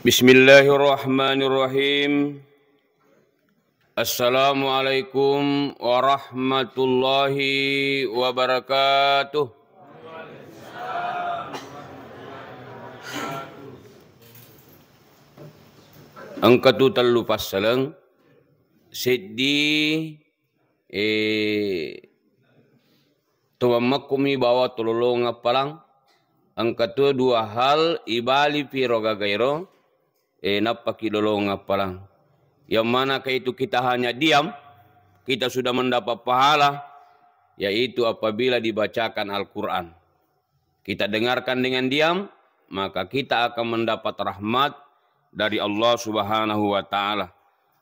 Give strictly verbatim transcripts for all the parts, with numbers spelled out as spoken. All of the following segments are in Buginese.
Bismillahirrahmanirrahim. Assalamualaikum warahmatullahi wabarakatuh. Engka tu tellu passaleng, seddi, eh, to mammakku mi bawa to lolongeng appalang. Engka tu dua hal ibalipi ro gagairo, eh, nappaki lolongeng appalang. Yang mana ka itu kita hanya diam, kita sudah mendapat pahala, yaitu apabila dibacakan Al-Quran. Kita dengarkan dengan diam, maka kita akan mendapat rahmat dari Allah Subhanahu wa Ta'ala.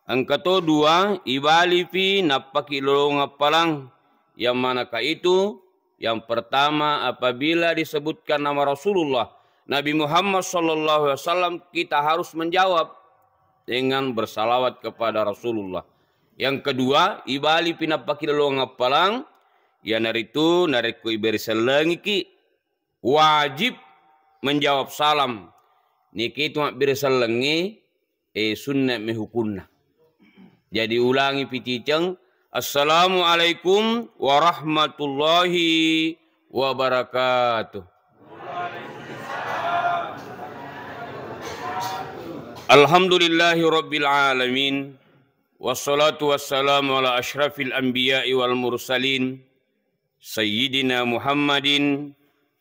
Engka to dua, ibalipi nappaki lolongeng appalang. Yang mana ka itu? Yang pertama, apabila disebutkan nama Rasulullah, Nabi Muhammad sallallahu alaihi wasallam, kita harus menjawab dengan bersalawat kepada Rasulullah. Yang kedua, ibalipi nappaki lolongeng appalang, iyanaritu narekko iberi sellengiki, wajib menjawab salam. Niki tu mabbere sellengnge, eh, sunna mi hukunna. Jadi ulangi piticeng, "Assalamualaikum warahmatullahi wabarakatuh." Alhamdulillahi rabbil alamin. Wassalatu wassalamu ala asyrafil anbiya'i wal mursalin. Sayyidina Muhammadin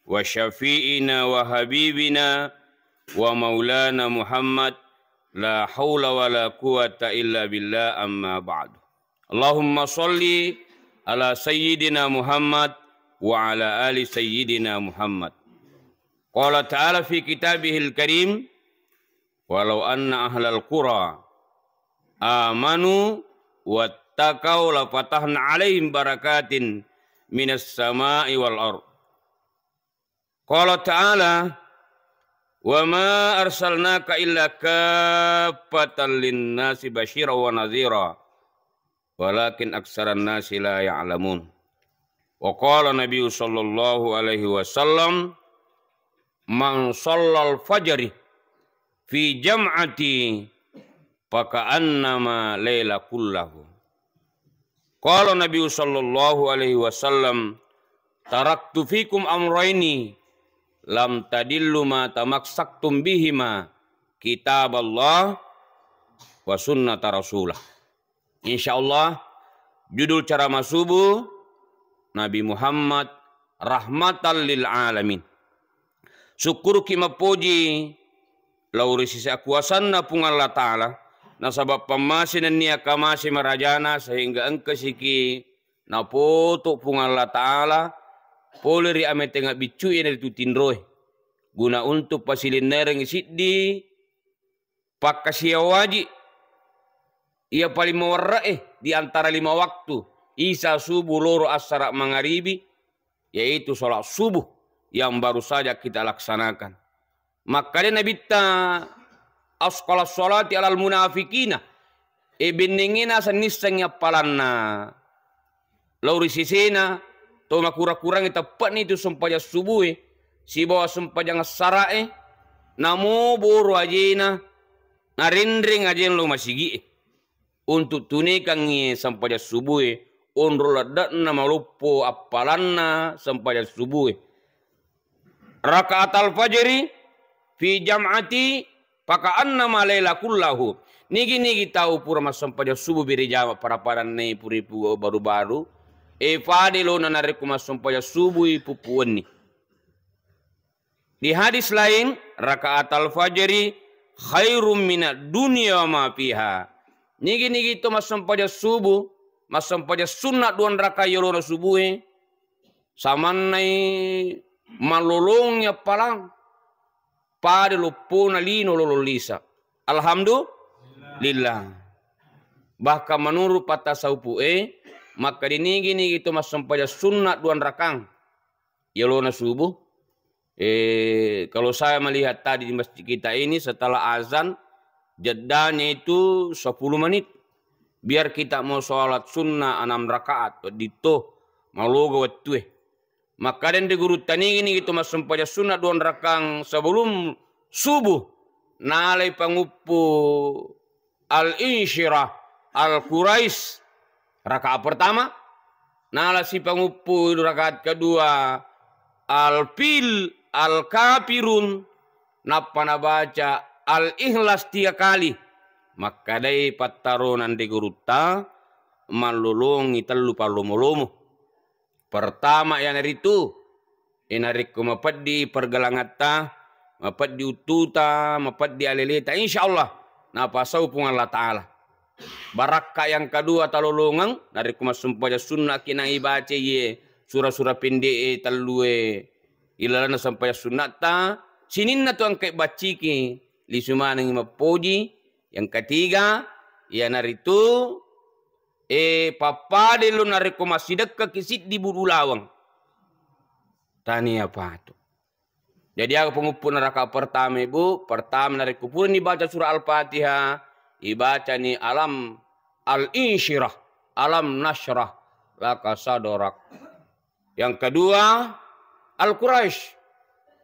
wa syafi'ina wa habibina wa maulana Muhammad, la haula wa la quwata illa billah, amma ba'du. Allahumma salli ala Sayyidina Muhammad wa ala ali Sayyidina Muhammad. Qala ta'ala fi kitabihil karim, "Walau anna ahlal qura amanu wattaqau lafatahna alaihim barakatin minas sama'i wal ard." Qala ta'ala, "Wa ma arsalnaka illa kaffatan linnasi basyira wa nadhira, walakin aksaran nasi la ya'lamun." Wa qala Nabi sallallahu alaihi wasallam, "Man shallal fajri fi jam'ati faka'annama laila kullahu." Qala Nabi sallallahu alaihi wasallam, "Taraktu fikum amraini lam tadillu ma tamassaktum bihima, kitaballah wa sunnata rasulah." Insyaallah, judul ceramah subuh, Nabi Muhammad rahmatan lil alamin. Sukkuruki mappoji lao ri sese akuasanna Puang Allah Ta'ala, nasaba pammase nennia kamase marajana sehingga engkasiki napoto Puang Allah Ta'ala pole ri amai tengnga biccu iyanaritu tinroe, guna untuk pasilinnerengngi siddi pakkasiawaji iya paling mawerre'e di antara lima waktu, Isa subuh loro assara mangaribi, yaitu sholat subuh yang baru saja kita laksanakan. Makkeda Nabitta, "Asqalas sholati alal munafiqina." E, bennengngé naseng nissengngi appalanna lao ri sesena to makura-kurangngi teppe'ni tu sempajang subuhé sibawa sempajang essara'é, namo boro ajéna narenreng ajéna lao masigi'é. Untuk tunekangngi sempajang subuhé, onro ledde'na maloppo appalanna sempajang subuhé. Rakaatal fajri fi jam'ati faka'annama laila kullahu. Nigi-nigi tau pura massempajang subuh bere jama pada-padanna pura ipu baru-baru, e, fade lona narekko massempajang subuh puppu wenni. Di hadis lain, rakaatal fajri khairum minad dunya wa ma fiha. Nigi-nigi to massempajang subuh, massempajang sunna duang rakaat yolona subuhé, samannai mallolongi appalang pada loppona lino lolong lisa. Alhamdulillah. Bahkan menurut patasawufu'é, makkeda nigi-nigi to massempajang sunna duang rakang yolona subuh. Eh, kalau saya melihat tadi di masjid kita ini, setelah azan, jedanya itu sepuluh menit. Biar kita mau sholat sunnah enam rakaat, wedding to maloga wettué. Makkeda ri gurutta, nigi-nigi to massempajang sunnah duang rakang sebelum subuh, nalai panguppu Al-Insyirah, Al-Quraisy, rakaat pertama, nala si panguppu rakaat kedua Al-Fil, Al-Kafirun, nappa nabaca Al-Ikhlas tiga kali. Makkedai pattarona anre gurutta, mallolongi tellu pallomo-lomo. Pertama iyanaritu, e, narekko mapeddi pergelangatta, mapeddi uttuta, mapeddi aleleta, insya Allah napasau Puang Allah Ta'ala. Barakka yang kedua talolongeng, narekko massempajang sunnaki na ibaca iye sura-sura pendek e tellue ilalenna sempajang sunnatta, sininna tu engkai bacciki, lisu manengi mappoji. Yang ketiga, iyanaritu E, pappada lo narekko massidekkaki siddi budu lawang. Tania patu. Jadi, aga penguppu'na rakaat pertama, Ibu? Pertama, narekko purani baca surah Al-Fatihah, ibacani alam al-insyirah, alam nasyrah laka sadrak. Yang kedua, Al-Quraisy.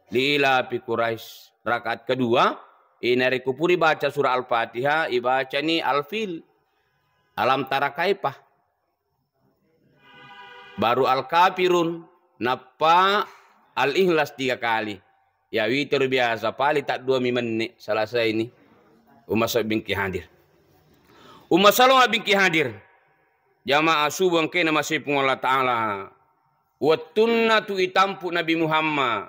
Liilafi Quraisy. Rakaat kedua, e, narekko puri baca surah Al-Fatihah, ibacani Al-Fil. Alam tara kaifa. Baru Al-Kafirun, nappa Al-Ikhlas tiga kali. Ya, witero biasa, paling tak dua mi menne, selesai ini. Umma Salama bingki hadir. Umma Salama bingki hadir. Jamaah subuh engkae namasei Puang Allah Ta'ala. Wettunna tu itampu Nabi Muhammad,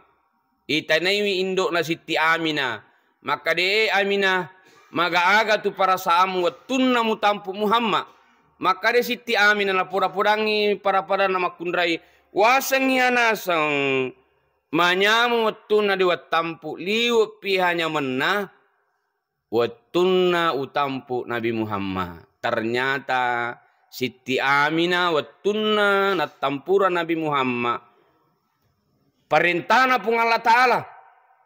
itanaiwi indo'na Sitti Aminah. Makkeda, "E Aminah, maga-aga tu perasaanmu wettunna mutampu Muhammad?" Makkeda Sitti Aminah, napoda-podangngi pada-padanna makkunrai, "Wasengngi anaseng, manyamu wettunna de wattampu, liwe' piha nyamenna." Wettunna utampu Nabi Muhammad. Ternyata Sitti Aminah wettunna nattampura Nabi Muhammad, parentana Puang Allah Ta'ala,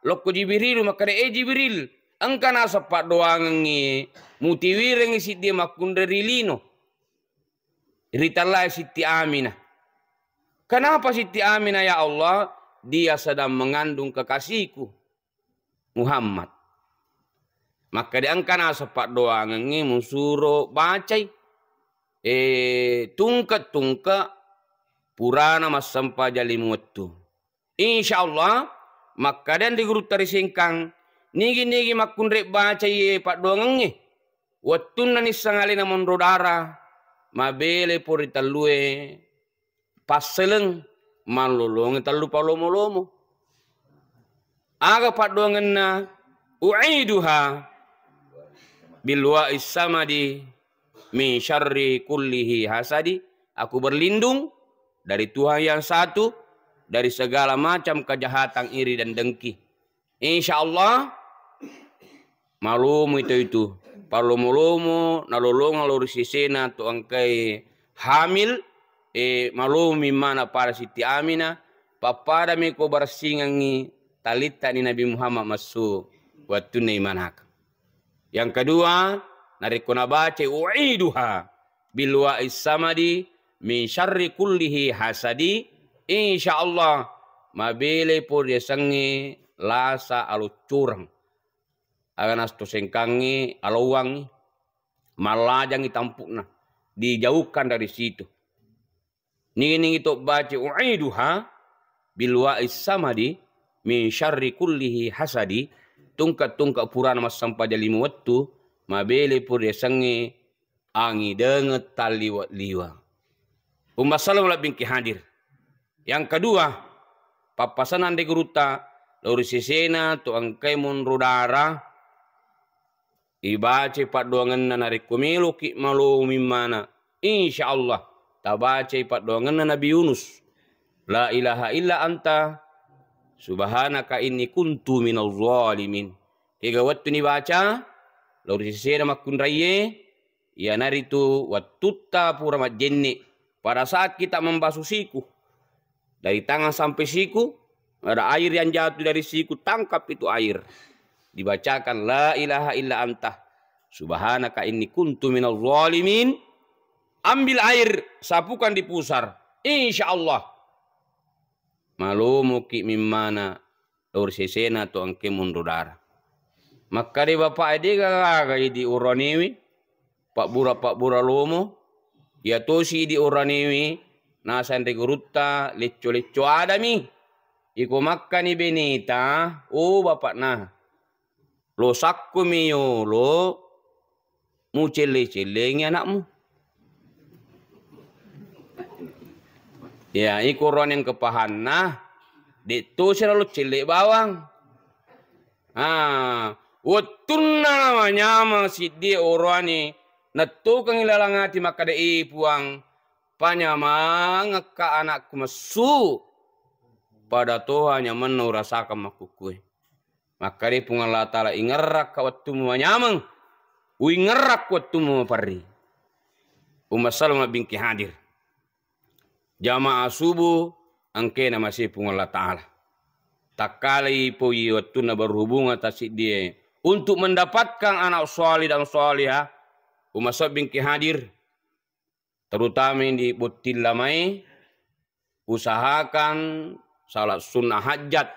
lokko Jibril, makkeda, "E Jibril, engka naseng paddoangengngi mutiwirengngi siddi makkunrai ri lino." Ritellae Sitti Aminah. "Kenapa Sitti Aminah, ya Allah?" "Dia sedang mengandung kekasihku." Muhammad. Makkeda engka naseng paddoangengnge musuro bacai, e, tungke-tungke purana massempajang lima wettu. Insya Allah, makkeda anre gurutta ri Sengkang, nigi-nigi makkunrai bacai, e, paddoangengnge, wettunna nisseng alena monro dara, mabelai pole ri tellue passeleng, mallolongi tellu palomo-lomo. Aga paddoangenna? "U'iduha bilwa'is samadi min syarri kullihi hasadi." Aku berlindung dari Tuhan yang satu, dari segala macam kejahatan, iri dan dengki. Insya Allah, malomo itu, itu. Palomo-lomo, nalolongeng lao ri sesena tu engkai hamil, e, malomi mana pada Sitti Aminah, pappada meko barassingengngi talittani Nabi Muhammad massu wettunna imanaka. Yang kedua, narekko nabacai, "U'iduha bilwa'is samadi min syarri kullihi hasadi," insya Allah, mabelai pole ri asengnge lasa aloccureng. Aga nasto Sengkangnge alowangngi, mallajangngi tampu'na, dijauhkan dari situ. Nigi-nigi to baca, "U'iduha bilwa'is samadi min syarri kullihi hasadi," tungke-tungke purana massempajang lima wettu, mabelai pole ri asengnge angidengeng talliwe-liwe. Umma Salama labbingki hadir. Yang kedua, pappasenna anre gurutta, lao ri sesena to engkai monro dara, ibacai paddoangenna, narekko meloki malomi mana, insya Allah tabacai paddoangenna Nabi Yunus, "La ilaha illa anta subhanaka inni kuntu minaz zalimin." Kega wettu nibaca, lao ri sesena makkunraiye, iyanaritu wettutta pura majjenne', pada saat kita membasu siku, dari tangan sampai siku, ada air yang jatuh dari siku, tangkap itu air. Dibacakan, "La ilaha illa anta, subhanaka inni kuntu minaz zalimin." Ambil air, sapukan di pusar. Insya Allah, malomoki mimmana lao ri sesena to engke monro dara. Makkeda bapa'e, de gaga idi oroanewe, pabbura-pabbura lomo, iya tosi idi oroanewe, naseng ri gurutta, lecco-lecco adami. Iko makkani beneta, oh bapa'na, lo sakko mi yolo, mucelle-cellengi anakmu. Ya, iko oroane engka pahanna, de tosi nalo celle bawang. Ah, wettunna manyameng siddie oroane, nettokengngi lalang ati makkeda, "Eh, Puang, panyamangekka anakku messu." Pada toha nyamenna urasakang makkukkue. Makkeda Puang Allah Ta'ala, "Ingerrakka wettummu manyameng, uingerrakku wettummu maperri." Umma salama bingki hadir. Jamaah subuh engkena masih Puang Allah Ta'ala. Takkalai poi wettunna berhubungan tassiddie untuk mendapatkan anak saleh dan salehah. Umma salama bingki hadir. Terutama di botting lamae, usahakan salat sunnah hajat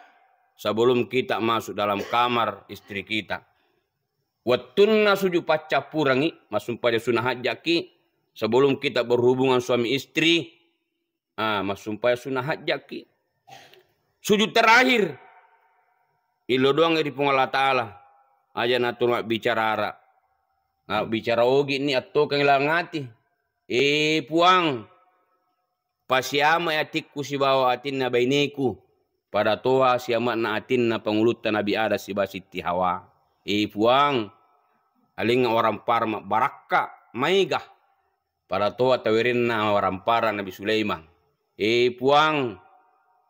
sebelum kita masuk dalam kamar istri kita. Wettunna sujud paccappurengngi, massumpajang sunnah hajjaki, sebelum kita berhubungan suami istri, ah, massumpajang sunnah hajjaki. Sujud terakhir, illo doang ri Puang Allah Ta'ala, aja natur mabbicara ara. Nah, bicara ogi ni attokeng laleng ati. Eh, Puang, pasiamai atikku sibawa atinna baineku, pada toha siame'na atinna pangulutta Nabi Adam sibawa Sitti Hawa. Eh, Puang, alengnga warampara mabbarakka maega, pada toha tawerenna warampara Nabi Sulaiman. Eh, Puang,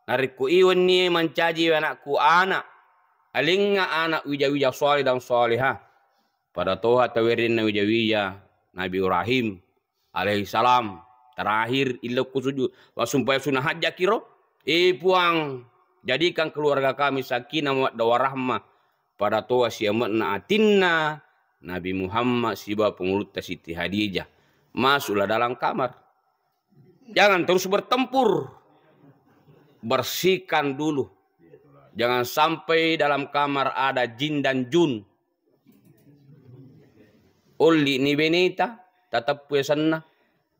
narekko iwennie mancaji anakku ana, alengnga anak wija-wija saleh dan salehah, pada toha tawerenna wija-wija Nabi Ibrahim alaihissalam. Terakhir, illokku sujud, wassumpajang sunnah hajjakiro. Eh, Puang, jadikan keluarga kami sakinah mawaddah warahmah, pada toha siame'na atinna Nabi Muhammad sibawa pangulutta Siti Khadijah. Masuklah dalam kamar. Jangan terus bertempur. Bersihkan dulu. Jangan sampai dalam kamar ada jin dan jun. Olli ni beneta, tateppu yasenna.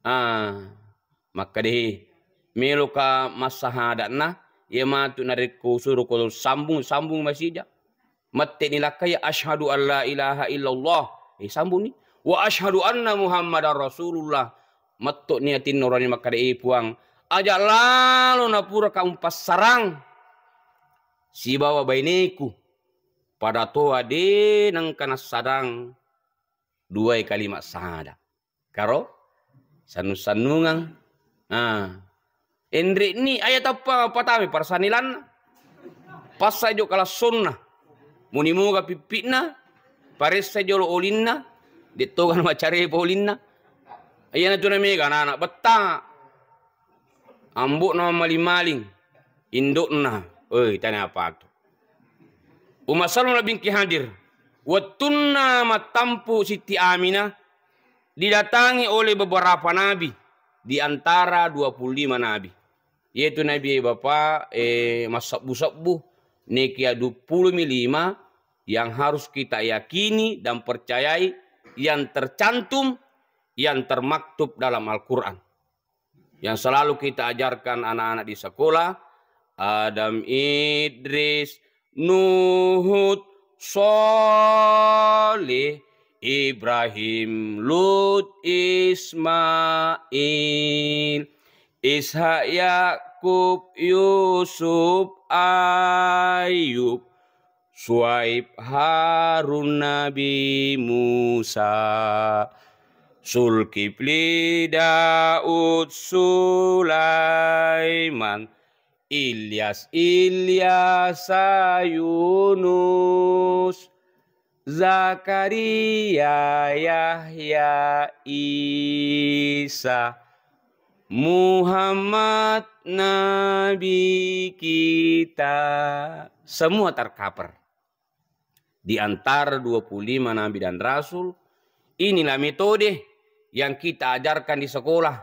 Ah, makkedae, meloka massahada'na, iya matu narekko suruko sambung, sambung masija. Mette ni lakkai, "Asyhadu an la ilaha illallah." Eh, sambung ni. "Wa asyhadu anna Muhammadar Rasulullah." Metto ni atinna orani makkeda, "Eh, Puang, aja lalo napura ka umpassarang sibawa baineku." Pada toa de nengka nassadang duai kalimat sahada. Karo? Sannung-sannungang. Ah. Enrekni aya tappa patami parsanilanna. Passai jo kalassonna. Muni moga pippi'na, paressai jolo olinna, dettoga macarepa olinna. Iyanatu namega anak-anak betta. Ambo'na mammaling-maling, indo'na, oi, tania apa tu. Umma Salma bingki hadir. Wettunna mattampu Sitti Aminah, didatangi oleh beberapa nabi di antara dua puluh lima nabi. Yaitu nabi e bapa, eh, massebbu-sebbu, nekia dua puluh mi lima yang harus kita yakini dan percayai yang tercantum, yang termaktub dalam Al-Quran. Yang selalu kita ajarkan anak-anak di sekolah, Adam, Idris, Nuhud, Saleh, Ibrahim, Lut, Ismail, Ishak, Yakub, Yusuf, Ayub, Suaib, Harun, Nabi Musa, Sulkifli, Daud, Sulaiman, Ilyas, Ilyasa, Yunus, Zakaria, Yahya, Isa, Muhammad, Nabi kita. Semua tercover. Di antara dua puluh lima nabi dan rasul, inilah metode yang kita ajarkan di sekolah,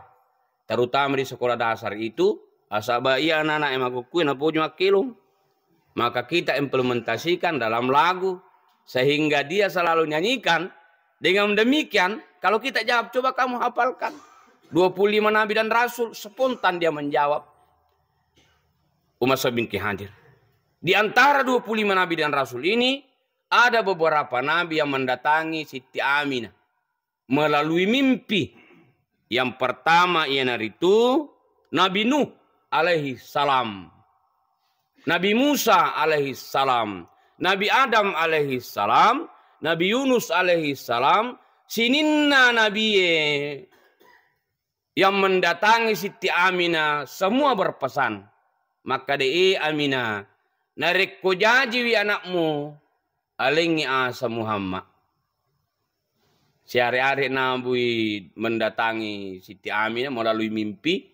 terutama di sekolah dasar itu, asaba iya anak-anak yang makukkue napoji makkelong. Maka kita implementasikan dalam lagu, Sehingga dia selalu nyanyikan. Dengan demikian, kalau kita jawab, "Coba kamu hafalkan dua puluh lima nabi dan rasul," spontan dia menjawab. Umat sabingki hadir. Di antara dua puluh lima nabi dan rasul ini, ada beberapa nabi yang mendatangi Siti Aminah melalui mimpi. Yang pertama iyanaritu Nabi Nuh alaihi salam, Nabi Musa alaihi salam, Nabi Adam alaihi salam, Nabi Yunus alaihi salam, sininna nabie yang mendatangi Siti Aminah semua berpesan. Makkeda, "E Aminah, narekko jajiwi anakmu, alengngi asa Muhammad." Siare-are nabui mendatangi Siti Aminah melalui mimpi.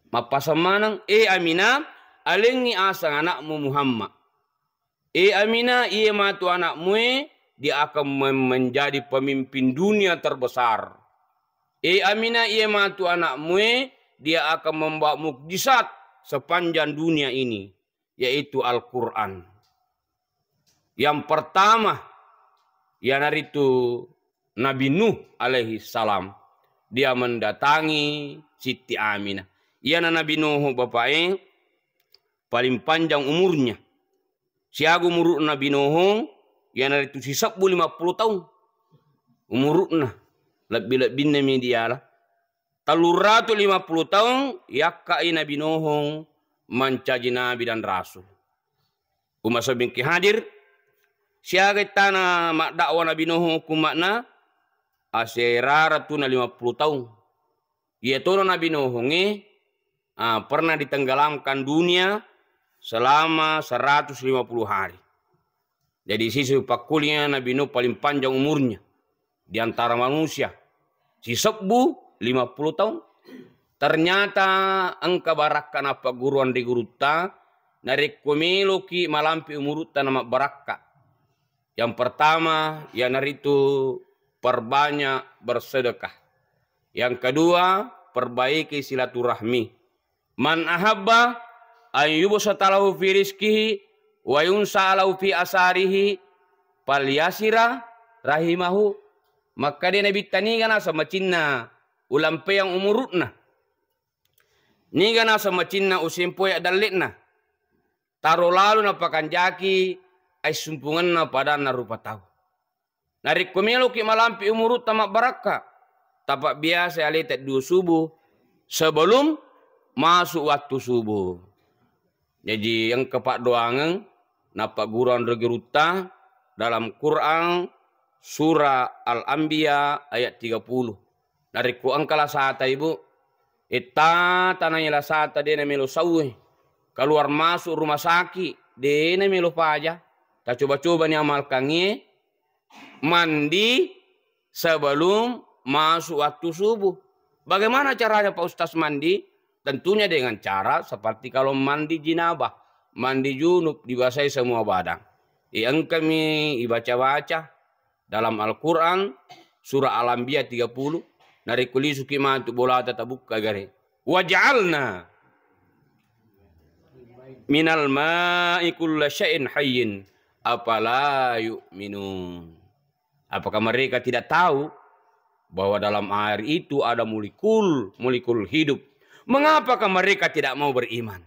Mappaseng maneng, "E Aminah, alengngi aseng anakmu Muhammad. E Aminah, iye matu anakmue, dia akan men-, menjadi pemimpin dunia terbesar. E Aminah, iye matu anakmue, dia akan membawa mukjizat sepanjang dunia ini, yaitu Al-Quran." Yang pertama, iyanaritu Nabi Nuh alaihi salam. Dia mendatangi Siti Aminah. Iyana Nabi Nuh, Bapak, eh, paling panjang umurnya. Siaga umuru'na Nabi Nuh, iyanaritu sisebbu lima puluh taung umuru'na. Lebbi-lebbinna mi diala. Telluratu lima puluh taung yakkai Nabi Nuh mancaji nabi dan rasul. Umat sabingki hadir, siaga ittana maddakwa Nabi Nuh ku umma'na, asera ratuna lima puluh taung. Iyatono Nabi Nuh e, ah, pernah ditenggelamkan dunia selama seratus lima puluh hari. Jadi, sisi pakkulia Nabi Nuh paling panjang umurnya di antara manusia. Sisebbu lima puluh taung. Ternyata engka barakka nappagguruan ri gurutta, narekko meloki malampe umurutta namabbarakka. Yang pertama, iyanaritu perbanyak bersedekah. Yang kedua, perbaiki silaturahmi. "Man ahabba an yubsata lahu fi rizqihi wa yunsa lahu fi asarihi falyasila rahimahu." Makkeda Nabitta, "Niga naseng macinna ulampeang umuru'na? Niga naseng macinna usempoe dalle'na? Taro lalo napakanjaki aissumpungenna padanna rupa tau." Narekko meloki malampe umurutta mabbarakka, tapabbiasai aleta dua subuh sebelum masuk waktu subuh. Jaji, engka paddoangeng nappagguruang ri gurutta dalam Quran, surah Al-Anbiya ayat tiga puluh. Narekko engka lasata, Ibu, etta tanai lasata de namelo sauwe, keluar masuk rumah sakit de namelo paja, tacoba-coba ni amalkangngi, mandi sebelum masuk waktu subuh. Bagaimana caranya, Pak Ustaz, mandi? Tentunya dengan cara seperti kalau mandi jinabah, mandi junub, dibasai semua badan. E, engkami ibaca-baca dalam Al-Quran, surah Al-Anbiya tiga puluh, narekko lisuki matu bolata tabukka gare. "Waja'alna minal ma'i kulla syai'in hayyin, afala yu'minun." Apakah mereka tidak tahu bahwa dalam air itu ada molekul, molekul hidup? Mengapakah mereka tidak mau beriman?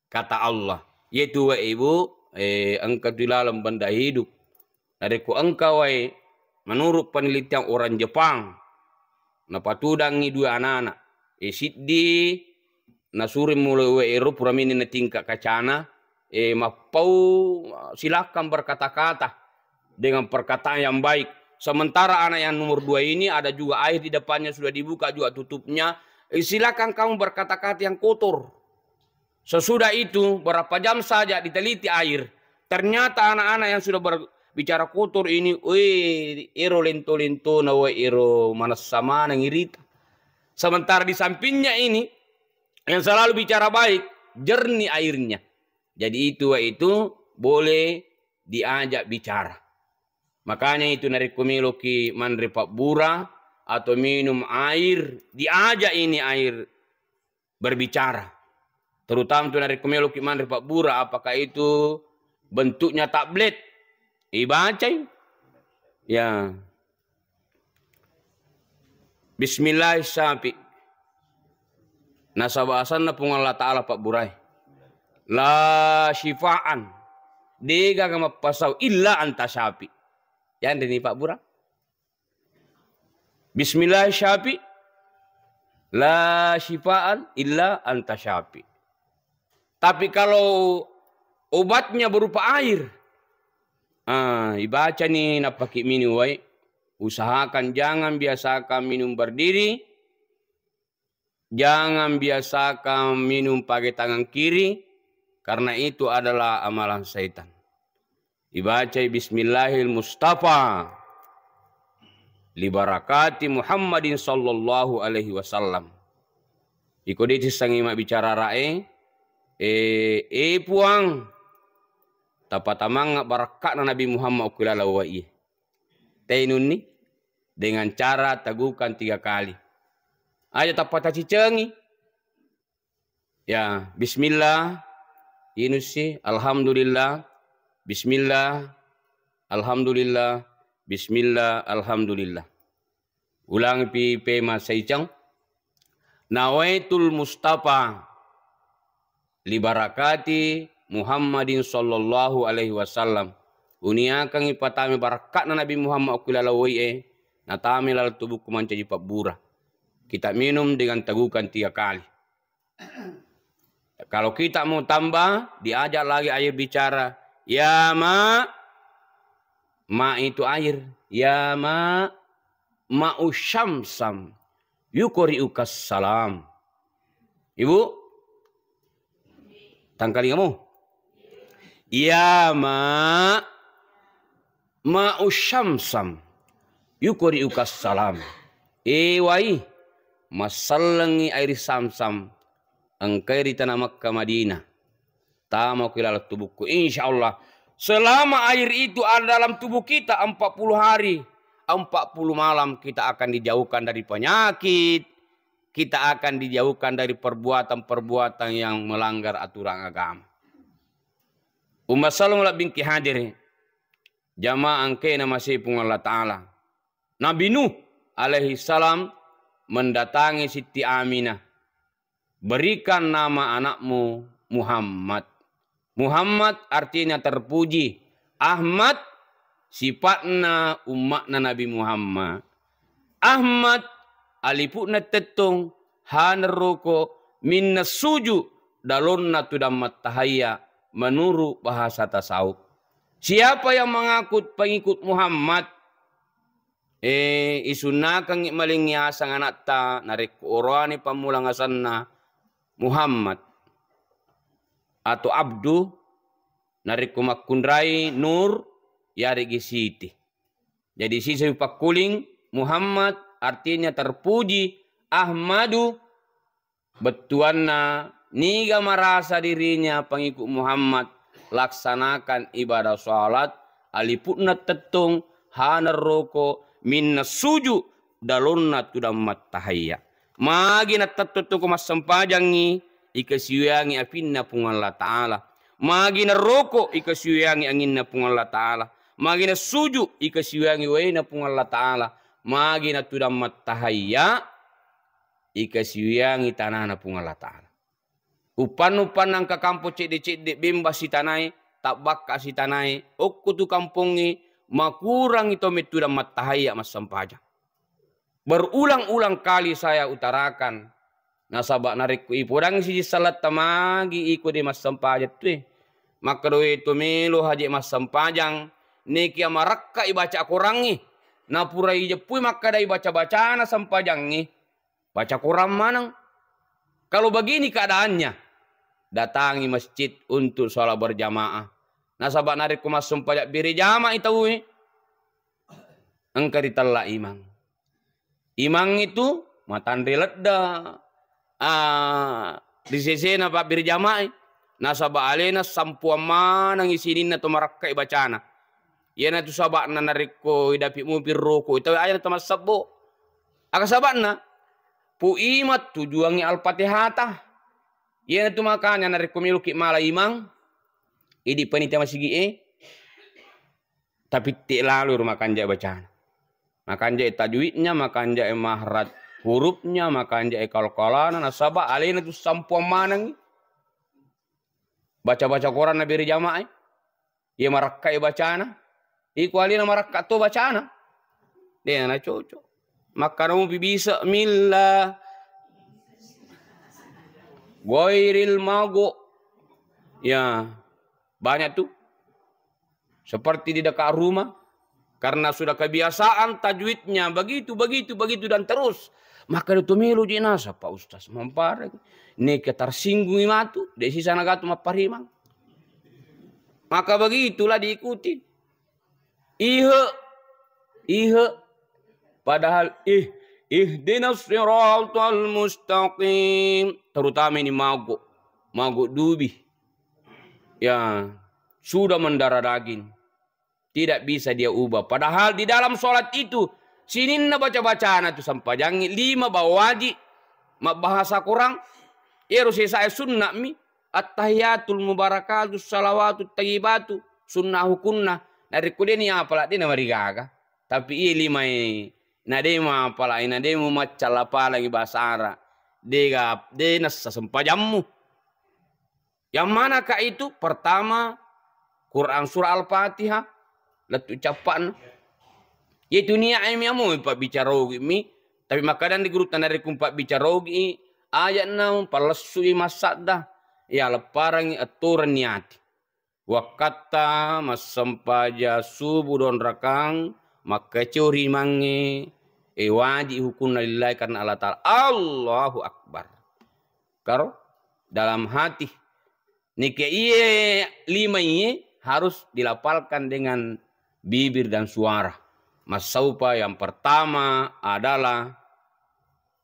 Kata Allah, yaitu, Ibu, eh, engka tu laleng benda hidup. Narekko engka wae, menurut penelitian orang Jepang, napatudangi dua anak-anak. Eh, siddi nasuri mulai wae ero pura mini natingka kacana, eh, mappau, silakan berkata-kata dengan perkataan yang baik. Sementara anak yang nomor dua ini ada juga air di depannya, sudah dibuka juga tutupnya. Eh, silakan kamu berkata-kata yang kotor. Sesudah itu, berapa jam saja diteliti air, ternyata anak-anak yang sudah berbicara kotor ini, weh, ero lento-lentona, weh, ero manessa maneng irita. Sementara di sampingnya ini, yang selalu bicara baik, jernih airnya. Jadi itu, weh, itu boleh diajak bicara. Makanya itu, narekko meloki manre pabbura atau minum air, diajak ini air berbicara. Terutama tu narekko meloki manre pabbura, apakah itu bentuknya tablet, Ibacai. Ya. Bismillah syafi. Nasaba asanna Puang Allah Ta'ala pabburae. La syifaan. Degaga mappasau illa anta syafi. Yanreni pabbura. Bismillah syafi. La syifaan illa anta syafi. Tapi kalau obatnya berupa air, ah, ibacani nappaki minum wae. Usahakan jangan biasakan minum berdiri, jangan biasakan minum pakai tangan kiri, karena itu adalah amalan setan. Ibacai bismillahil mustafa libarakati Muhammadin sallallahu alaihi wasallam. Iko de' sissangi mabbicara rae, eh, eh, Puang, tapatamangnga barakka'na Nabi Muhammad okko laleng wae. Tainunni dengan cara tegukan tiga kali. Aja tappa tacicengi. Ya, bismillah, inussi, alhamdulillah, bismillah, alhamdulillah, bismillah, alhamdulillah. Ulangi pi pema saicang. Nawaitul Mustafa libarakati Muhammadin sallallahu alaihi wasallam. Uniakangi patame barakka'na Nabi Muhammad okko laleng wae, natame laleng tubukku mancaji pabbura. Kita minum dengan tegukan tiga kali. Kalau kita mau tambah, diajak lagi air bicara. Ya ma, ma itu air. Ya ma, ma'u syamsam. Yukori'ukas salam. Ibu? Tangkalingamu? Ya ma, ma'u syamsam. Yukori'ukas salam. E wai, massallengi air samsam. Engkai ri tana Makkah Madinah. Tama ku laleng tubukku. Insya Allah, selama air itu ada dalam tubuh kita empat puluh hari, empat puluh malam kita akan dijauhkan dari penyakit, kita akan dijauhkan dari perbuatan-perbuatan yang melanggar aturan agama. Umma sallallahu bingki hadiri, jamaah engkae namasei Puang Allah Ta'ala. Nabi Nuh alaihi salam mendatangi Siti Aminah. Berikan nama anakmu Muhammad. Muhammad artinya terpuji. Ahmad sifatna umma'na Nabi Muhammad. Ahmad alipu'na tettong, hana roko, minna suju, dalonna tudang mattahayya, menurut bahasa tasawuf. Siapa yang mengaku pengikut Muhammad, Eh, isunnakengngi maling yaseng anatta, narekko oroane pammulang asenna Muhammad atau Abdu, narekko makkunrai Nur, yaregi Siti. Jadi, siseng pakkuling Muhammad artinya terpuji, Ahmadu bettuanna, niga marasa dirinya pengikut Muhammad, laksanakan ibadah salat, alipu'na tettong, hana roko, minna suju, dalonna tudang mattahayya. Magi nattettong toko massempajangngi, ikasiwiyangi apinna Puang Allah Ta'ala. Magi naroko, ikasiwiyangi anginna Puang Allah Ta'ala. Magi nassuju, ikasiwiyangi waena Puang Allah Ta'ala. Magi natudang mattahayya, ikasiwiyangi tanana Puang Allah Ta'ala. Uppanna-uppanna engka kampong cedde-cedde, bemba sitanae, tabbakka sitanae, okko tu kampongnge, makurangi to mettudang mattahayya massempajang. Berulang-ulang kali saya utarakan, nasaba narekko ipodangngi siji saletta, magi iko de massempajang tue. Makkedae to melo haje massempajang, nekia marakkai baca Korangnge, napura ijeppui makkeda ibaca-bacana sempajangnge. Baca Quran maneng. Kalau begini keadaannya, datangi masjid untuk sholat berjamaah. Nasaba narekko massempajang berjamaah tauwe, engka ritella imang. Imang itu matanre ledda, ah, ri sesena pabbere jamaah, nasaba alena sampuang manengi sininna to marakkai bacana. Iyanatu saba'na narekko idapi mupi roko, itawe aja natu massebbo. Aga saba'na? Pu imang tujuangngi Al-Fatihata. Iyanatu makanya narekko meloki mala imang, idi panitia masigi'e, Tapitte lalo ro makanja bacana. Makanja tajwidnya, makanja mahrat hurufnya, makanja kalkalana, nasaba alena tu sampuang manengngi. Baca-baca Quran na beri jamaah. Iya marakka bacana. Iko alena marakka to bacana. De na cocok. Makkana mupi bisa milla. Goiril mago. Ya, banyak tuh. Seperti di dekat rumah, karena sudah kebiasaan tajwidnya begitu, begitu, begitu, dan terus. Maka itu melo je nasa, Pak Ustaz, mampara. Neke tersinggungi matu, de sisa nagatu mapparimang. Maka begitulah diikuti. Ihe, ihe. Padahal ih, ihdinas siratal mustaqim. Terutama ini mago, mago dubi. Ya, sudah mendarah daging. Tidak bisa dia ubah. Padahal di dalam sholat itu, sininna baca-bacana tu sampajangi lima bawaji, mabbahasa Quran, ero sesae sunnah mi, attahiyatul mubarakatus salawatut tayyibatu, sunnah hukunna. Narekko deni apala, dena marigaga. Tapi iya lima e, na dema apala, na dema maccal apalagi bahasa Arab. Dega, de nassa sempajammu. Yang manakah itu? Pertama, Quran surah Al-Fatihah, lettu cappa'na. Yaitu niat mi amo pabbicara ogi mi, tapi makkadan di guru tanarikum pabbicara ogi, ayat naung palessu i massadda, ya lepparangi aturan niati. Wakkatta massempaja subuh donrakang, makkacori mange, e waji hukunna lillahi karena Allah Ta'ala. Allahu Akbar. Karo dalam hati. Nike iye lima iye harus dilafalkan dengan bibir dan suara. Massaupa yang pertama adalah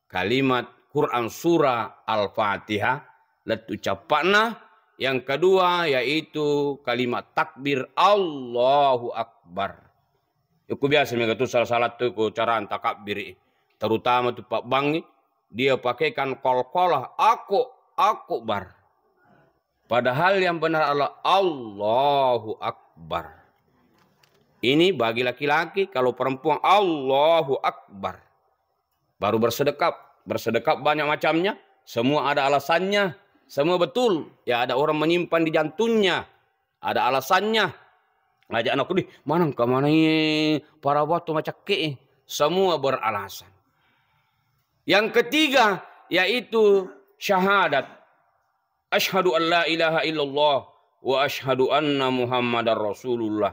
kalimat Quran surah Al-Fatihah, lettu cappa'na. Yang kedua yaitu kalimat takbir Allahu Akbar. Iku biasa mega tu salah-salah tu ko caranta kabbiri. Terutama tu pabbangi, dia pakaikan qalqalah, aku, aku bar. Padahal yang benar adalah Allahu Akbar. Ini bagi laki-laki, kalau perempuan Allahu Akbar. Baru bersedekap. Bersedekap banyak macamnya, semua ada alasannya, semua betul. Ya, ada orang menyimpan di jantungnya, ada alasannya. Aja anakku, "Dih, maneng ka manai para buat tu macakke." Semua beralasan. Yang ketiga yaitu syahadat. Asyhadu an la ilaha illallah wa asyhadu anna Muhammadar Rasulullah.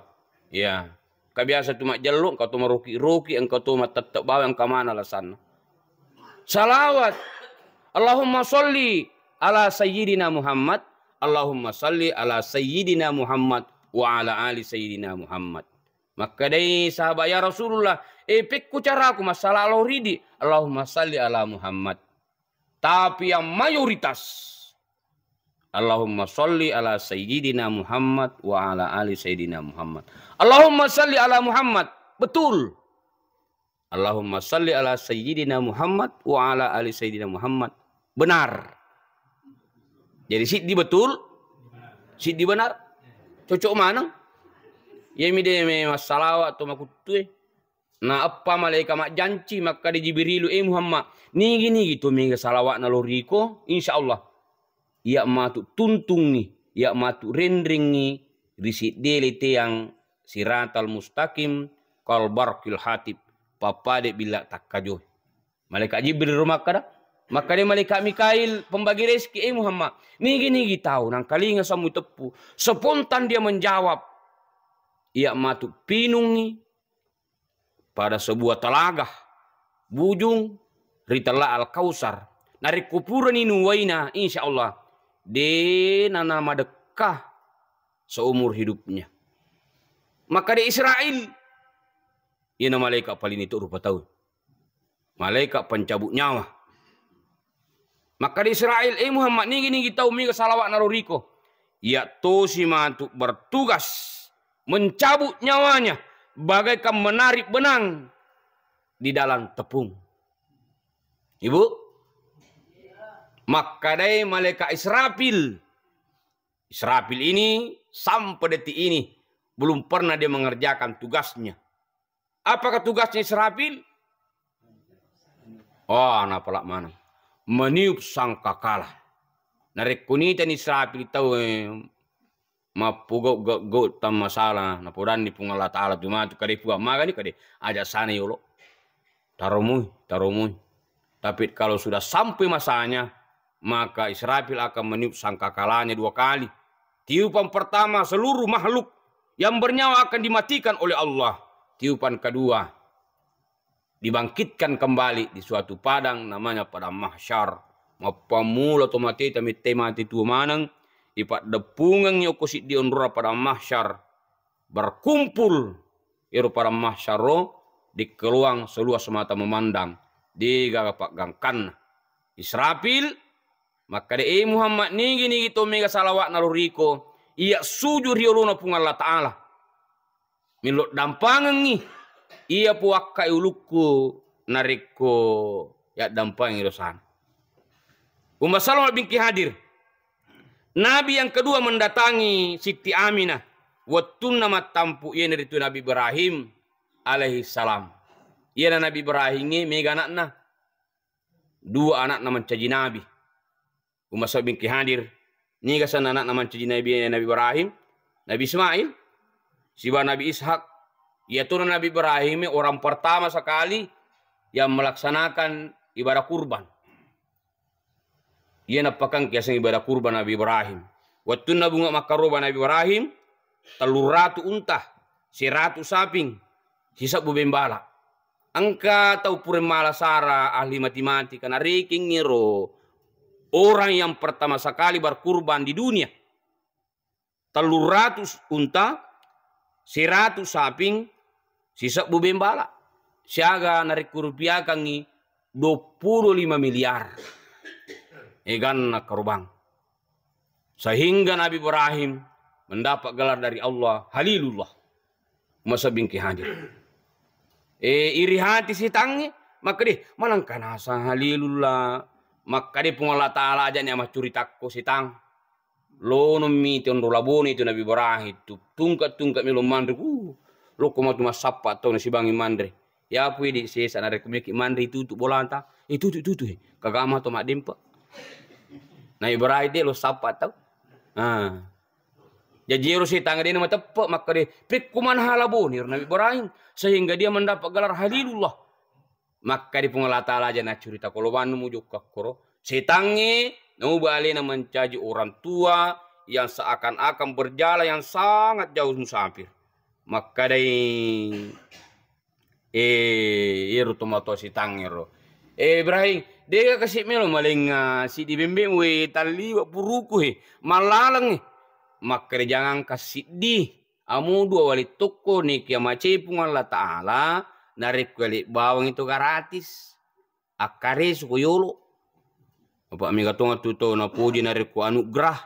Ya. Kabiasa tu majjello, engka tu maroki-roki, engka tu mattettep bawang, engka mana alasanna. Salawat. Allahumma salli ala sayyidina Muhammad. Allahumma salli ala sayyidina Muhammad wa ala ali sayyidina Muhammad. Makkedai sahabat, "Ya Rasulullah, eh, pekku caraku massala lao ridi?" Allahumma salli ala Muhammad. Tapi yang mayoritas, Allahumma salli ala sayyidina Muhammad wa ala ali sayyidina Muhammad. Allahumma salli ala Muhammad. Betul. Allahumma salli ala sayyidina Muhammad wa ala ali sayyidina Muhammad. Benar. Jadi siddi betul, siddi benar. Cocok maneng. Iya mi de me massalawa to makuttue. Na eppa malaika majjanci, makkeda Jibrilu, "Eh Muhammad, nigi-nigi to mega salawa'na lao riko, insya Allah iya matu tuntungngi, iya matu renrengngi ri siddele teang siratal mustaqim, kal barqil hatib, pappada billa takkajoe." Malaikat Jibril ro makkeda, makkeda malaikat Mikail pembagi rezeki, "Eh Muhammad, nigi-nigi tau nangkalinga sammu teppu." Spontan dia menjawab, iya matu pinungngi pada sebuah telaga bujung ri Tella Al-Kausar. Narekko purani nuwaina, insya Allah de nana madekka seumur hidupnya. Maka di Israel, iyana malaikat paling itu rupa tau. Malaikat pencabut nyawa. Maka di Israel, "Eh Muhammad, nigi-nigi tau mega salawa'na lao riko." Iya tosi matu bertugas mencabut nyawanya bagaikan menarik benang di dalam tepung. Ibu, makkedai malaikat Israfil, Israfil ini sampai detik ini belum pernah dia mengerjakan tugasnya. Apakah tugasnya Israfil? Oh, napala maneng. Meniup sangkakala. Narekko nitani Israfil tau, eh, mappugau gau-gau tammasala, napodanni Puang Allah Ta'ala tu matu, kade Puang, magani kade, aja sana yolo. Taromui, taromui. Tapi kalau sudah sampai masanya, maka Israfil akan meniup sangkakalanya dua kali. Tiupan pertama seluruh makhluk yang bernyawa akan dimatikan oleh Allah. Tiupan kedua, dibangkitkan kembali di suatu padang namanya Padang Mahsyar. Mappammula to mateta mette mate tuo maneng, ipaddeppungengngi okko siddi onrora Padang Mahsyar. Berkumpul ero Padang Mahsyar ro, dikkeloang seluas mata memandang, degaga paggangkanna. Israfil makkeda, "E Muhammad, nigi-nigi to mega salawa'na lo riko, iya sujud ri olona Puang Allah Ta'ala. Millo dampangengngi iya puakkai ulukku narekko yaddampangi dosana." Umma Salama bingki hadir. Nabi yang kedua mendatangi Siti Aminah. Wettunna mattampu iyanaritu Nabi Ibrahim alaihi salam. Iyana Nabi Ibrahim e mega anakna. Dua anakna mancaji nabi. Umma Salama bingki hadir. Niga senna anakna mancaji nabi, Nabi Ibrahim, Nabi Ismail, siba Nabi Ishak. Iyatona Nabi Ibrahim e orang pertama sekali yang melaksanakan ibadah kurban. Iya nappakangki aseng ibadah kurban Nabi Ibrahim. Wettunna bunga makkaroba Nabi Ibrahim, telluratu unta, seratu saping, sisebbu bembala. Engka tau pura mala sara ahli matematika, narekengngiro orang yang pertama sekali berkurban di dunia. Telluratu unta, seratu saping, sisebbu bembala. Siaga narekko rupiakangngi duappulo lima miliar. Eganna karobang. Sehingga Nabi Ibrahim mendapat gelar dari Allah Halilullah. Umma Salama bingki hadir. E, iri hati setangnge, makkeda, "Manengka naseng Halilullah?" Makkeda Puang Allah Ta'ala, "Aja'ni amaccuritakko setang." Lonommi ti onro labone tu Nabi Ibrahim tu, tungke-tungke melo manre, uh, lokko matu massappa tau nasibangi manre. Yapu idi sesa narekko meki manre itutu bolata, itutu, itutu, eh, kagama to maddempe. Nabi Ibrahim de lo sappa tau. Ah. Jaji ero setang de na mateppe, makkeda, "Pekko maneng halabone ro Nabi Ibrahim, sehingga dia mendapat gelar Halilullah." Makkeda Puang Allah Ta'ala, "Aja naccurita kolobannu mujokka koro." Setangnge nauba alena mencaji orang tua yang seakan-akan berjalan yang sangat jauh musafir. Makkedai, eh, iyaro tomatoa setangnge ro, "Eh, Ibrahim, dega kasi melo malengnga siddi bembe'mu, eh, talliwe puruku, eh, mallaleng, eh." Makkeda, "Jangankan siddi, amu dua wale tokko, nekia macai Puang Allah Ta'ala, narekko yale bawang itu gratis. Akkaresu ko yolo." Apa mega tong tu to napoji narekko anugerah.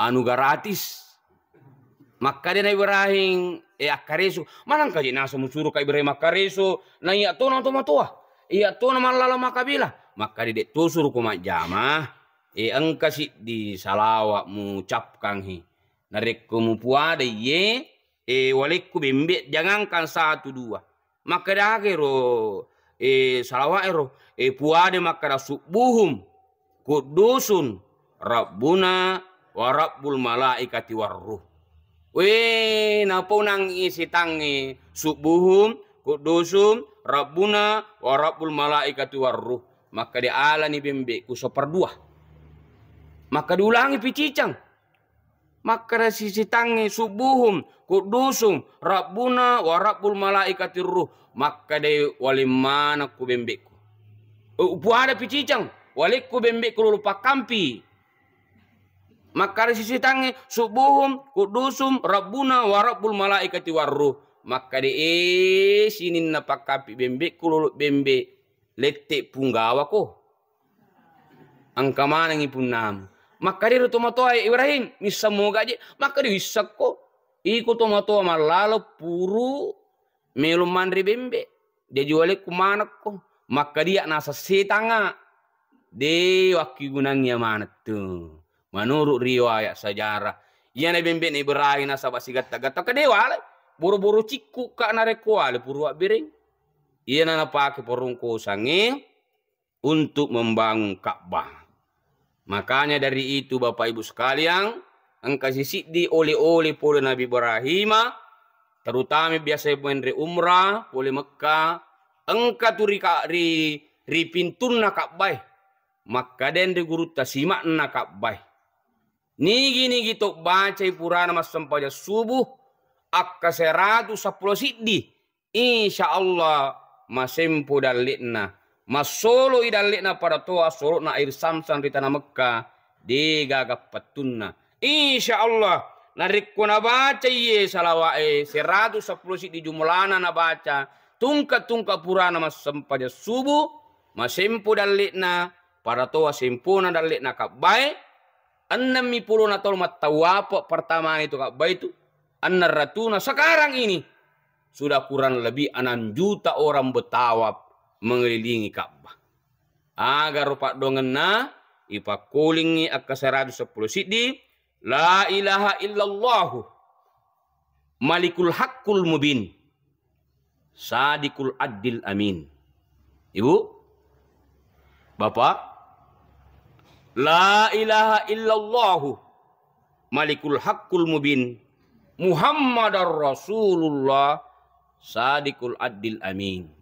Anu gratis. Makkeda Nabi Ibrahim, eh, akkaresu. Manengka je naseng musuro ka Ibrahim akkaresu. Na iya tona tomatoa. Iya tona mallala makabela. Makkeda de to suruko majjama. Eh, engka siddi salawat mucapkan he. Narekko mupuada iye, eh, walekku bembe, jangankan satu dua. Makkeda ero, eh, salawat ero, eh, puade makkeda, "Subbuhum, quddusun, Rabbuna, wa Rabbul malaikati warruh." We, naponangngi setangnge, "Subbuhum, quddusun, Rabbuna, wa Rabbul malaikati warruh." Makkeda alani bembeku seperdua. Makkeda ulangi picicang. Makkeda si setangnge, "Subbuhum, quddusum, Rabbuna wa Rabbul malaikatir ruh." Makkedai, "Waleng manekku bembe'ku." Eh, upuada picicang, "Walekku bembe'ku lolo pakkampi." Makkeda si setangnge, "Subbuhum, quddusum, Rabbuna wa Rabbul malaikati warruh." Makkeda, "Eh, sininna pakkampi bembe'ku lolo bembe', lette punggawako." Engka manengngi punnamu. Makkeda ro tomatoa, "Eh, Ibrahim, misseng moga je?" Makkeda, "Wissengko. Iko tomatoa mallalo puru melo manre bembe. Jaji walekku manekko." Makkeda, "Iya naseng setanga." De wakkigunangngi amanettu. Menurut riwayat sejarah, Iyana bembe'na Ibrahim nasaba sigatta-gatta, ka de' wale. Boro-boro cikku' ka narekko wale pura wabbereng. Iyana napake porongkosangnge untuk membangun Ka'bah. Makanya dari itu, Bapak Ibu sekalian, engka sisiddi ole-ole pole Nabi Ibrahima, terutama biasa menre umrah pole Mekka, engka tu ri ka-, ri, ri pintunna Ka'bah e. Makkedai ri gurutta, sima'na Ka'bah e. Nigi-nigi to bacai purana massempajang subuh, akka seratu seppulo siddi, insya Allah masempo dalle'na. Massolo i dalle'na pada toa solo'na air samsam ri tana Mekka, de' gaga pettunna. Insya Allah, narekko nabacai ye salawa'e seratu seppulo siddi jumlana nabaca, tungka-tungka purana massempajang subuh, masempo dalle'na, pada toa sempona dalle'na Ka'bah e, Ennemmi pulona taung mattawape pertamana itu Ka'bah itu, enneng ratuna. Sekarang ini sudah kurang lebih enam juta orang bertawaf mengelilingi Ka'bah. Aga ro paddoangenna, ipakkolingngi akka seratu seppulo siddi, La ilaha illallahu Malikul Haqqul Mubin. Sadiqul Adil Amin. Ibu? Bapak? La ilaha illallahu Malikul Haqqul Mubin. Muhammadar Rasulullah Sadiqul Adil Amin.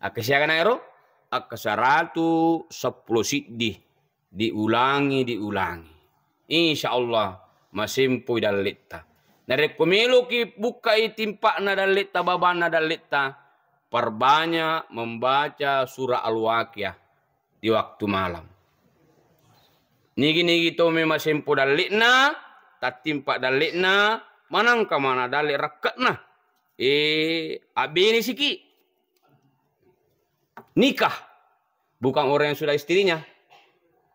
Akka siaga naero? Akka seratu seppulo siddi. Diulangi, diulangi. Insya Allah masempoi dalle'ta. Narekko meloki bukkai timpa'na dalle'ta, babanna dalle'ta, perbanyak membaca surah Al-Waqiah di waktu malam. Nigi-nigi to me masempo dalle'na, tattimpa dalle'na, manangka mana dalle' rakke'na. Eh, abbene siki. Nikah. Bukan orang yang sudah istrinya,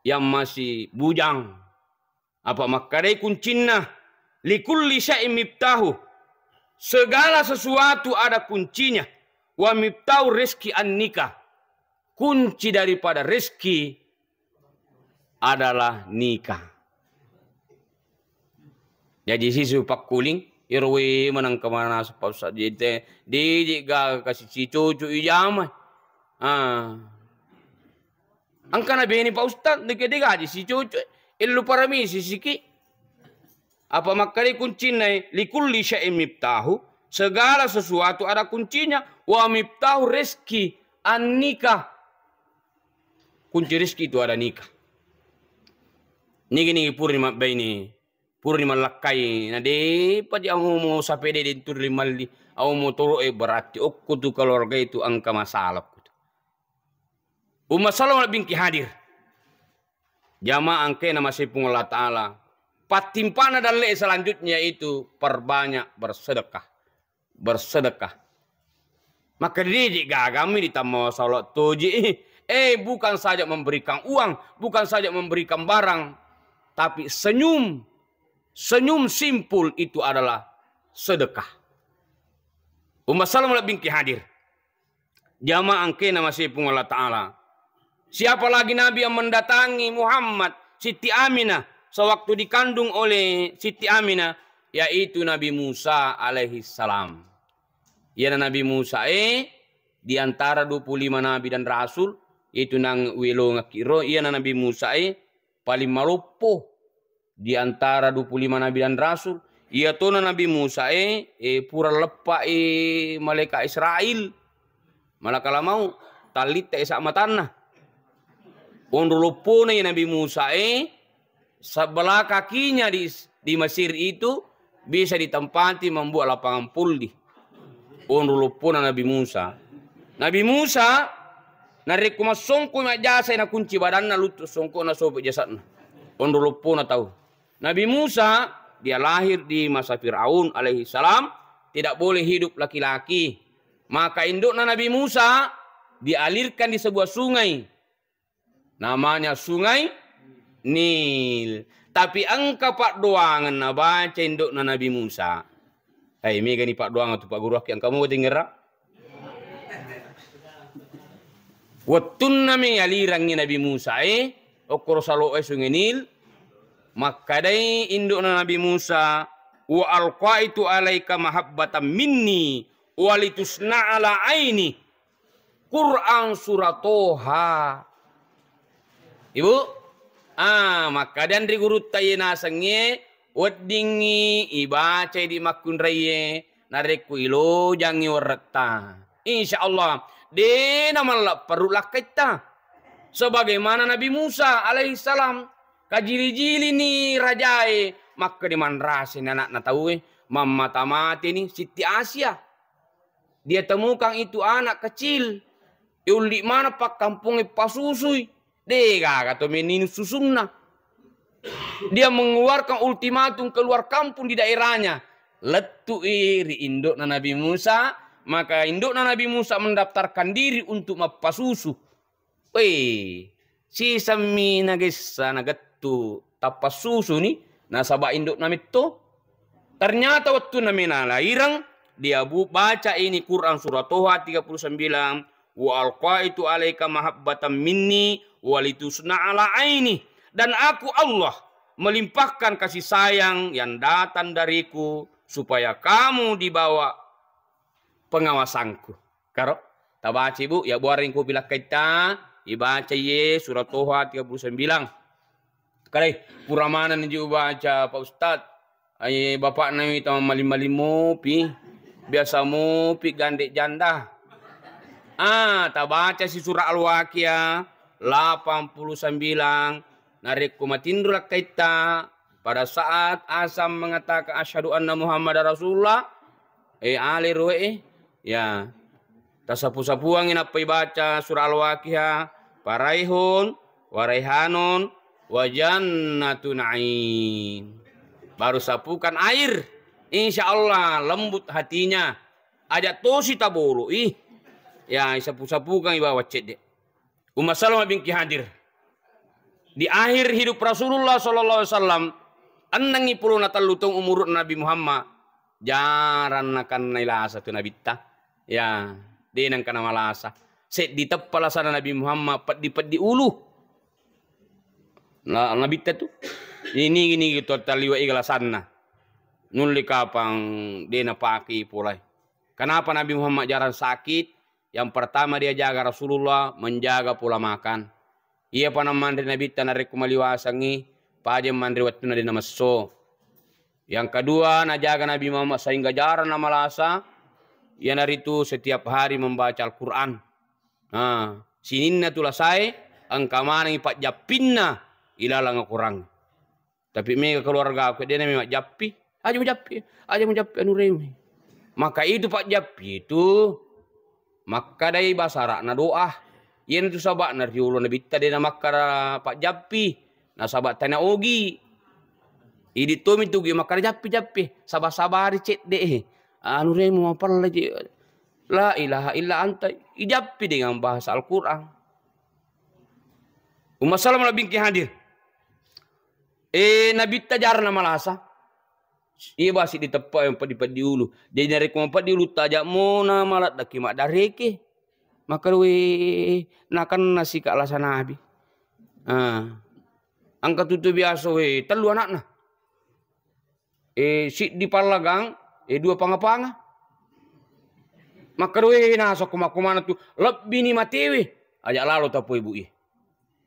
yang masih bujang. Apa makkedai kuncinna, "Likulli syai'in miftahu." Segala sesuatu ada kuncinya. "Wa miftahu rizki an-nikah." Kunci daripada rezeki adalah nikah. Jaji sisu pakkuling, ero we maneng kemana sepa-, sa-, jete, diji gaga kasi sicucu ijama. Ah. Engka na bene Pak Ustaz, deke digaji sicucu, illu paramisi siki. Apa makkadai kuncinna, "Likulli syai'in miftahu," segala sesuatu ada kuncinya, "wa miftahu rizki an-nikah." Kunci rizki itu ada nikah. Nigi-nigi purani mabbaine, purani mallakkai, na depa ji amo mo sapede denturi limalli, amo motoro e, berarti okko tu keluarga itu engka masalah okko tu. Umma sallallahu alaihi bingki hadir. Jamaah engkae namasei Puang Allah Ta'ala. Pattimpana dalle selanjutnya itu perbanyak bersedekah. Bersedekah. Maka dididik gagammi ditamma salat toji. Eh, bukan saja memberikan uang, bukan saja memberikan barang, tapi senyum, senyum simpul itu adalah sedekah. Umma sallallahu alaihi bingki hadir. Jamaah engkae namasei Puang Allah Ta'ala. Siapa lagi Nabi yang mendatangi Muhammad, Siti Aminah, sewaktu dikandung oleh Siti Aminah, yaitu Nabi Musa alaihi salam. Iyana Nabi Musa e, di antara dua puluh lima nabi dan rasul, yaitu nang welongakki ro, iyana Nabi Musa e paling maloppo di antara dua puluh lima nabi dan rasul. Iyatona Nabi Musa e, e, pura leppa e malaeka Israel, malakal maut, tallitta e sa matanna. Onro loppona iya Nabi Musa e, sebelah kakinya di, di Mesir itu bisa ditempati membuat lapangan poli. Onro loppona Nabi Musa. Nabi Musa, narekko massongko majjasa, nakunci badanna, luttu songkona, sobek jasadna. Onro loppona tau. Nabi Musa, dia lahir di masa Firaun alaihi salam, tidak boleh hidup laki-laki. Maka indukna Nabi Musa dialirkan di sebuah sungai. Namanya Sungai Nil. Tapi engka paddoangeng nabaca indokna Nabi Musa. Hai, megani paddoangeng tu, Pak Guru, akki engka mo tingerang. Wettunna mi alirangngi Nabi Musa e, okkoro salo e Sungai Nil, Makkedai indo'na Nabi Musa, "Wa alqaitu alaika mahabbatan minni walitusna ala aini." Quran surah Toha. Ibu, ah, makkeda ri gurutta iye nasengnge, weddingngi ibacai di makkunraiye, narekko ilojangngi werretta. Insya Allah, de namallepperu lakkaitta. Sebagaimana Nabi Musa alaihissalam, kajili-jilini rajae, makkeda manraseni anakna tauwe, mammata-mateni Sitti Asia. Dia temukan itu anak kecil, ulli mana pakkampong pasusui, de gaga to meninu susunna. Dia mengeluarkan ultimatum keluar kampung di daerahnya. Lettu'i ri indokna Nabi Musa, maka indokna Nabi Musa mendaftarkan diri untuk mappasusu. Wei, sisemmi nagessa nagettu tappassusuni, nasaba indokna metto. Ternyata wettunna mena laireng, dia bu-, baca ini Quran surah Toha tiga puluh sembilan, "Wa alqaitu alaika mahabbatan minni walitusna ala aini." Dan aku Allah melimpahkan kasih sayang yang datang dariku supaya kamu dibawa pengawasanku. Karo, tabaca, Bu, ya buareng kopi lakkaitta, ibaca ye surah Toha tiga puluh sembilan. Kadai, pura maneng ji ubaca, Pak Ustaz. Ai, bapakna mi tama maling-maling mopi. Biasa mopi gandek janda. Ah, tabaca si surah Al-Waqiah delapan puluh sembilan. Narekko matinro lakkaitta, pada saat azan mengatakan, "Asyhadu anna Muhammadar Rasulullah," eh, ale roe, eh. Ya. Tasapu-sapuangngi nappa ibaca surah Al-Waqiah, "Faraihun, waraihanun, wa jannatu na'im." Baru sapukan air. Insya Allah lembut hatinya. Aja tosi tabolo, ih. Ya, isapu-sapukan ibawa cedde. Umma Salamah binti Hadir. Di akhir hidup Rasulullah sallallahu alaihi wasallam, ennengngi pulona tellu taung umuru Nabi Muhammad, jarang nakennai lasa tu Nabitta. Ya, de nengka namalasa. Seddi teppa lasana Nabi Muhammad, peddi-peddi ulu. Na-, Nabitta tu. Ini, ini gitu, taliwa iga lasanna. Nulli kapang de napake polai. Kenapa Nabi Muhammad jarang sakit? Yang pertama dia jaga Rasulullah, menjaga pola makan. Iyapa namanre Nabitta narekko maliwasangngi, pajeng manre wettunna de namesso. Yang kedua, najaga Nabi Muhammad sehingga jarang namalasa, iyanaritu setiap hari membaca Al-Quran. Nah, sininna tu lasae, engka manengi pajjappinna ilalang Al-Quran. Tapi mega keluargaku, de nami majjappi. Aja mujappi, aja mujappi anu remi. Maka itu pajjappi itu makkadai bahasa Arabna doa. Iyanatu saba'na riolo Nabitta de namakkada pajjappi. Nasaba tana ogi. Idi tomi tugi makkada jappi-jappi. Saba-sabari cedde. Anu remi mapella ji. La ilaha illa anta. Ijappi dengan bahasa Al-Quran. Umma Salamah binti Hadir. Eh, Nabitta jarang namalasa. Iya basi diteppa yang peddi-peddi ulu. Jadi narekko mapeddi ulu, tajak mona maladdaki maddareke. Maka we nakenna sika lasa Nabi. Ah. Angka tutu biasa we tellu anakna. Eh, siddi pallagang, eh, dua panga-panga. Makkeda, "Weh, nasakko makko maneng tu, lebbi ni matewe." Aja lalo tapoi, Bu, eh.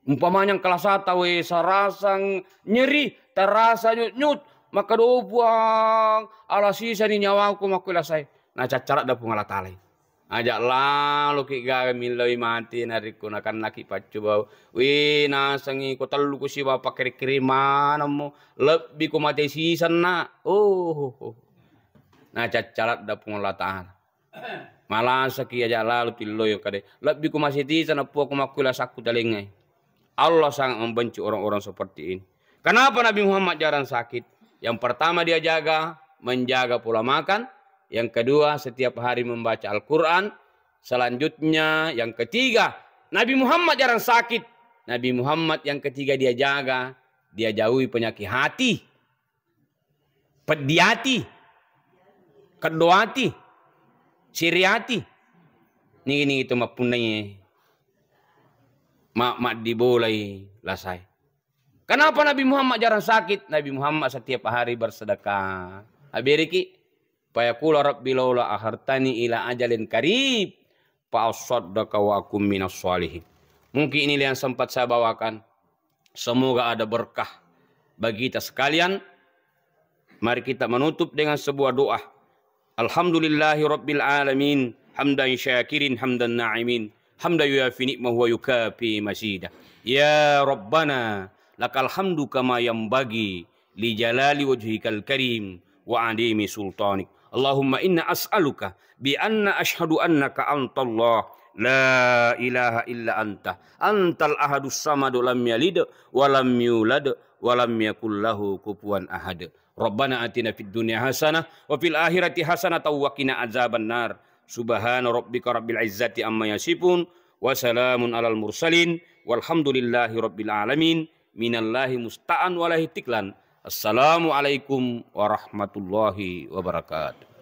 Umpamanya kelas satu we sarasang nyeri, terasa nyut-nyut. Makkeda, "Oh, Puang, ala sisani nyawaku makko lasai." Nah, caccaradda Puang Allah Taala. Aja laloki gaga milloi mati narekko nakennaki paccoba. Wih, nasengi ko tellu ko sibawa pakkere-kere manemmo, lebbi ko mate sisenna. Oh, oh, oh. Nah, caccaladda Puang Allah Taala. Malasaki aja lalo tilloi kade. Lebbi ko mate sisenna pua ko makkui lasakku talengai. Allah sangat membenci orang-orang seperti ini. Kenapa Nabi Muhammad jarang sakit? Yang pertama dia jaga, menjaga pola makan. Yang kedua, setiap hari membaca Al-Quran. Selanjutnya, yang ketiga, Nabi Muhammad jarang sakit. Nabi Muhammad yang ketiga dia jaga, dia jauhi penyakit hati. Peddi ati, keddo ati, siri ati. Nigi-nigi tu mappunnai ma-, maddibolai lasai. Kenapa Nabi Muhammad jarang sakit? Nabi Muhammad setiap hari bersedekah. Abiriki, fayaqulu rabbi laula akhartani ila ajalin qarib fa asaddaqa wa akum minas shalihin. Mungkin inilah yang sempat saya bawakan. Semoga ada berkah bagi kita sekalian. Mari kita menutup dengan sebuah doa. Alhamdulillahi rabbil alamin, hamdan syakirin, hamdan na'imin, hamdan yuwafi ni'mahu wa yukafi mazida. Ya Rabbana, lakal hamdu kama yanbaghi li jalali wajhikal karim wa adimi sultanik. Allahumma inna as'aluka bi anna ashhadu annaka antallah, la ilaha illa anta, antal ahadus samad, lam yalid wa lam yulad wa lam yakul lahu kufuwan ahad. Rabbana atina fid dunya hasanah wa fil akhirati hasanatan wa qina adzabannar. Subhana rabbika rabbil izzati amma yasifun, wa salamun alal mursalin, walhamdulillahi rabbil alamin. Minallahi musta'an wa alaihi tiklan. Assalamualaikum warahmatullahi wabarakatuh.